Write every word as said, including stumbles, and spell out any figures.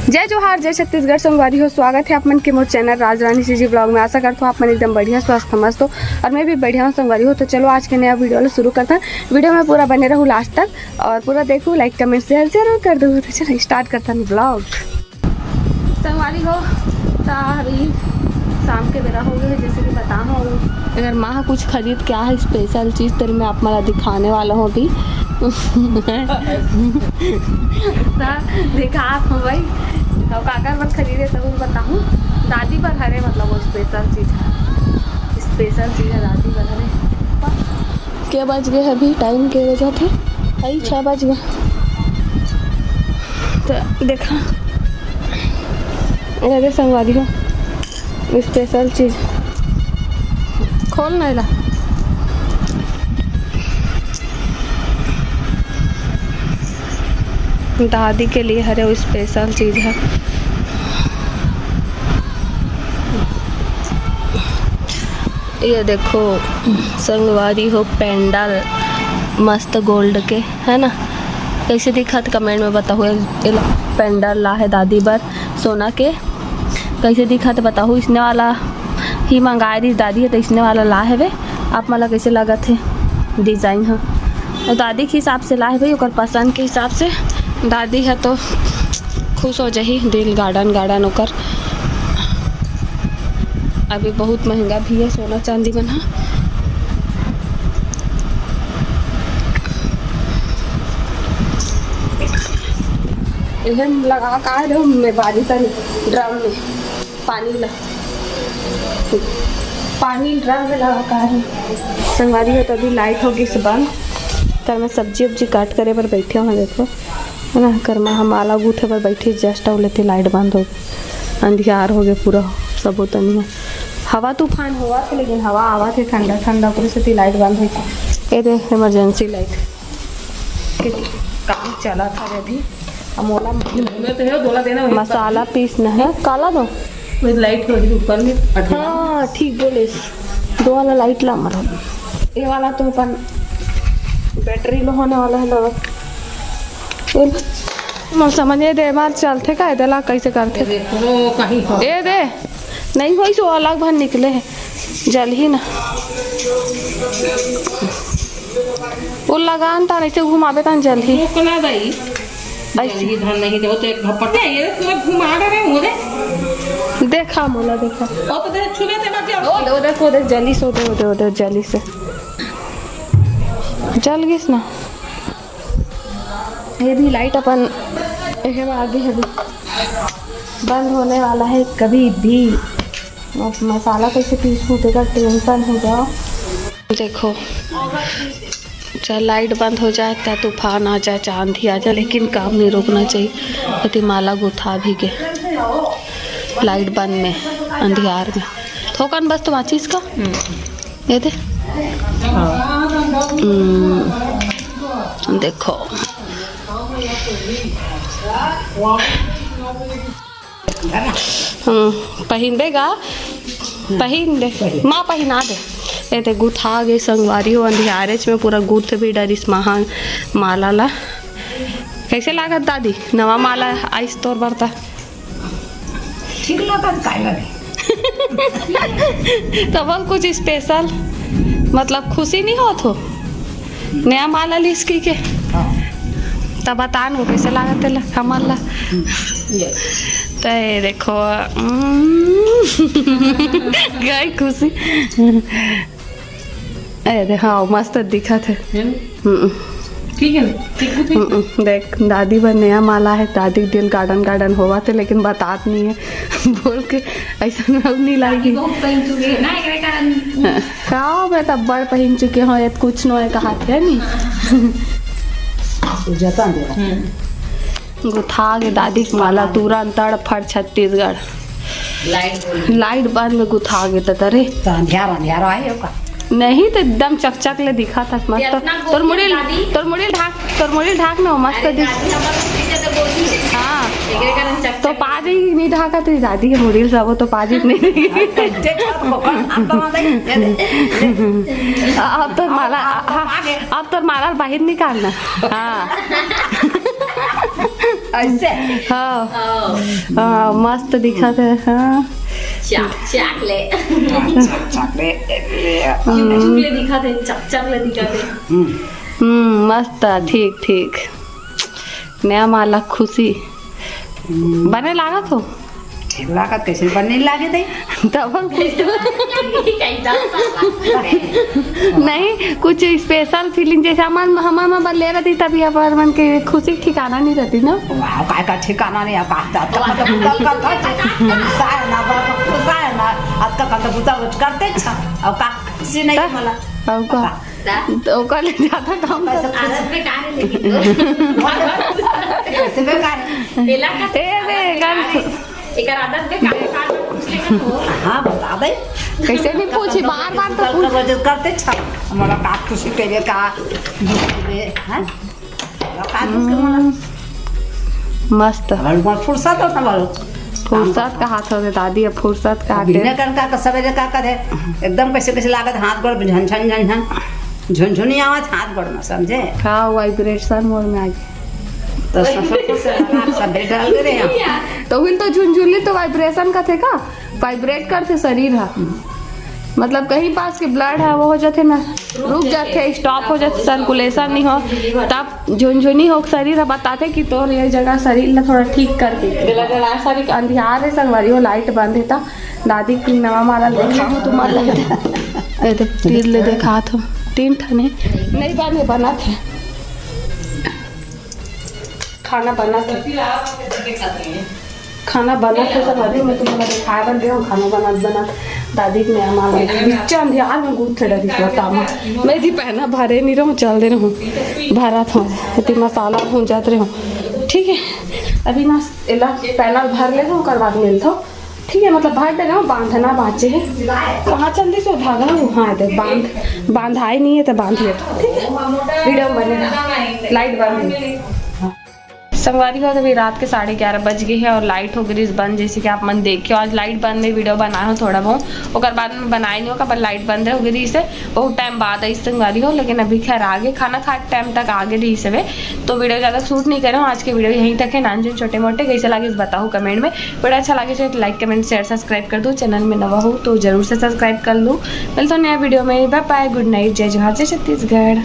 जय जोहार, जय छत्तीसगढ़ संगवारी हो। स्वागत है आप मन के मोर चैनल राजरानी सीजी ब्लॉग में। आशा करता हूँ आप मन एकदम बढ़िया, स्वस्थ, मस्त हो और मैं भी बढ़िया हूँ संगवारी हो। तो चलो आज के नया वीडियो ला शुरू करते हैं। वीडियो में पूरा बने रहू लास्ट तक और पूरा देखू, लाइक कमेंट शेयर जरूर कर दो। तो चलो स्टार्ट करते हैं ब्लॉग। संगवारी हो, ता अभी शाम के बेरा हो गए है, जैसे कि बता हूँ, अगर माँ कुछ खरीद के आ है स्पेशल चीज, तो मैं आप मला दिखाने वाला हूँ अभी। ता दिखा आप भाई, तो काकर मत खरीदे, तब बताहूँ। दादी बर हरे, मतलब वो स्पेशल चीज है, स्पेशल चीज है दादी बर हरे। के बज गए अभी? टाइम के बजे थे? अई छः बज गए। तो देखा, अरे संगवारी हो, स्पेशल चीज खोल ना ला। दादी के लिए हरे वो स्पेशल चीज है। ये देखो संगवारी हो, पंडाल मस्त गोल्ड के है ना, कैसे दिखत कमेंट में बताहू। ये ला पंडाल ला है दादी बर सोना के, कैसे दिखत बताहू। इसने वाला ही मंगाए रही दादी है, तो इसने वाला ला है वे। आप मला कैसे लगत है डिजाइन ह? और दादी के हिसाब से ला है भाई, ओकर पसंद के हिसाब से। दादी है तो खुश हो जाही, दिल गार्डन गार्डन ओकर। अभी बहुत महंगा भी है सोना चांदी मन ह। एहे लगा का है, मैं बारी तनी ड्रम में पानी ला, पानी ड्रम में लगा का है। संगवारी हो, तो अभी लाइट हो गई से बंद, तर मैं सब्जी उब्जी काट करे बर बैठे हूँ। देखो है ना, करमा हम माला गूंथे बर बैठी, जस्ट अउ लेते लाइट बंद हो गई, अंधियार हो गए पूरा। सबो तनिया हवा तूफान होवत हे, लेकिन हवा आवत हे ठंडा ठंडा, ओकरे सेती लाइट बंद होई। ए दे, इमरजेंसी लाइट के काम चलत हवे अभी। अब मोला मैं तो हे, दोला देना वही मसाला पीसना है। काला दो। वही लाइट हो गई ऊपर में। हाँ, ठीक बोले। दो वाला लाइट ला मरो। ये वाला तो अपन बैटरी लो होने वाला है ना। मोर समझ ए दे, मार चलथे का? एदे ला कैसे करथे? देखो, कहीं हो। ए दे, नहीं होई सो अलग भर निकले है, जलही ना। वो लगान तान ऐसे घुमाबे तान जलही। रुकना दाई। ऐसे। जल्दी धन नहीं दे, वो तो एक भपट है, ये पूरा घुमा रहे हैं, वो दे। देखा मोला, देखा। वो तो दे, छुबे ते मत जाओ। वो दे, वो दे, वो दे, जली से, वो दे, वो दे, वो दे, जली से। जल गिस ना। ये भी लाइट अपन एहे में आगे है, बंद होने वाला है कभी भी। अब मसाला कैसे पीसूं, तेकर टेंशन हो जाओ। देखो, चाहे लाइट बंद हो जाए, चाहे तूफान आ जाए, चाहे आंधी आ जाए, लेकिन काम नहीं रुकना चाहिए। अति माला गुथा भी के लाइट बंद में, अंधियार में। थोकन बस तो माचिस का। ये दे। हम्म, देखो। हम्म, पहिनबे गा? पहिन दे। माँ पहिना दे। ए दे गुथा गे संगवारी हो, अंधियारेच में पूरा गुथ भी डरिस महा माला ला। कैसे लागत दादी, नवा माला आइस तोर बर त? ठीक लागत, काय लगे? तो बोल कुछ स्पेशल, मतलब खुशी नहीं होत हो? नया माला लिस की के? हाँ। तब बता न वो कैसे लागत है ला, हमन ला। ये। तो ये देखो, उम्म, गई खुशी। अरे हाँ, मस्त दिखत है। है ना? हम्म। ठीक है ना? ठीक है, ठीक है। हम्म, देख, दादी बर नया माला है, दादी के दिल गार्डन गार्डन होवत है, लेकिन बतात नहीं है। बोल के ऐसा लोग नहीं लागी। बहुत पहन चुके हैं ना, एकरे कारण। हाँ, मैं तो बड़ पहन चुके हूँ, ये कुछ नो है कहा थे नहीं। जतन दे। हम्म। गुथा गे दादी के माला तुरंत तड़फड़ छत्तीसगढ़। लाइट बोल। लाइट बंद में गुथा गे त तरे। तो अंधियार, अंधियार आए हो का? नहीं तो एकदम चकचक ले दिखा था मत। तो इतना तोर गोल मुड़ी, दादी। तोर मुड़ी ढाक, तोर मुड़ी ढाक ना मस्त अरे दिख। दादी, हमारे पीछे तो गोल ही है। हाँ। एकरे कारण चकचक तो पाजी नहीं ढाका तो दादी के मुड़ी सब तो पाजी नहीं। अब तो माला, हाँ, अब तो माला बाहर निकालना। हाँ। ऐसे। हाँ। हाँ, मस्त दिखत हे। हाँ। चाक चाक ले। चाक चाक ले। YouTube ले दिखत हे, चाक चाक ले दिखत हे। हम्म। हम्म, मस्त, ठीक ठीक। नया माला खुशी। हम्म। बने लागत हो? ठीक लागत, कैसे बने लागे दे? तब हम कुछ नहीं, कुछ स्पेशल फीलिंग, जैसे हमर, हमर में बन ले रही, तभी अपन मन के खुशी के ठिकाना नहीं रहती ना। वाह, काय का ठिकाना नहीं है, का, का, का, का, का, का, का, गुस्सा है ना, बड़ा गुस्सा है ना, आज का, का, का, गुस्सा करते छ, अब का खुशी नहीं त? मला। अब का? त ओकर ले ज्यादा काम कर। आदत बेकार है लेकिन तो। कैसे बेकार है? एला का ए बे, आदत बेकार कर। है। एकर आदत बेकार है, का पूछ लेगा तो? हाँ, बता दे। कैसे नहीं पूछी, बार बार तो पूछ। करते छ, हमारा का खुशी के लिए का दुख के लिए, हैं? का दुख के मला? मस्त। हमारे को फुर्सत होता बालो। फुर्सत का हाथ होते दादी, अब फुर्सत का हाथ बिना है। कर का, का सवेरे का करे, एकदम कैसे कैसे लागत, हाथ गोड़ झनझन झनझन, झुनझुनी आवत हाथ गोड़ में, समझे? का वाइब्रेशन मोर में आ गई। तो सब, सब कुछ से लगा, सब बेटा लग रहे हैं। तो उन तो झुनझुनी तो वाइब्रेशन का थे का, वाइब्रेट करते शरीर हा। मतलब कहीं पास के ब्लड है वो हो जाते ना, रुक जाते, स्टॉप हो जाते, सर्कुलेशन नहीं हो, तब झुनझुनी हो शरीर ह बताथे कि तोर ये जगह शरीर ला थोड़ा ठीक कर दे। बेला जला सारी अंधियार है संगवारी हो, लाइट बंद है ता दादी की नवा माला देखा हो तुम्हारा लाइट। ए देख, तीर ले देखा थो, तीन ठने नहीं बने बना थे। खाना बना थे। खाना बनत हे सब, अभी मैं तुम्हारा दिखाए बन रहे हो, खाना बनत बनत दादी के मैं मामा बिच्चा अंधियार में गूंथ डरी को तामा। मैं दी पहना भरे नहीं रहूं, चल दे रहूं, भरत हूं, इतनी मसाला भूंजत रहे हूं। ठीक है, अभी ना एला पैनल भर ले, ओकर बाद मिलथो। ठीक है, मतलब भर दे रहे हो, बांधना बाचे है। कहाँ चल दी सो धागा? हाँ, दे बांध, बांधाई नहीं है तो बांध ले। ठीक है, वीडियो में बने रहा, लाइट बंद है। संगवारी हो, अभी रात के साढ़े ग्यारह बज गए हैं और लाइट हो गई बंद। जैसे कि आप मन देखे हो, आज लाइट बंद में वीडियो बनाए हो थोड़ा बहुत, ओकर बाद में बनाए नहीं हो, काबर लाइट बंद हो गई से बहुत टाइम बाद आई संगवारी हो, लेकिन अभी खैर आ गए, खाना खाए टाइम तक आ गए रही से। तो वीडियो ज़्यादा शूट नहीं करे हूँ, आज के वीडियो यहीं तक है। नानजुन छोटे मोटे कैसे लागे बताओ कमेंट में, वीडियो अच्छा लागे तो लाइक कमेंट शेयर सब्सक्राइब कर दो, चैनल में नवा हो तो जरूर से सब्सक्राइब कर लो। मिलता हूँ नया वीडियो में, बाय बाय, गुड नाइट, जय जोहार, जय छत्तीसगढ़।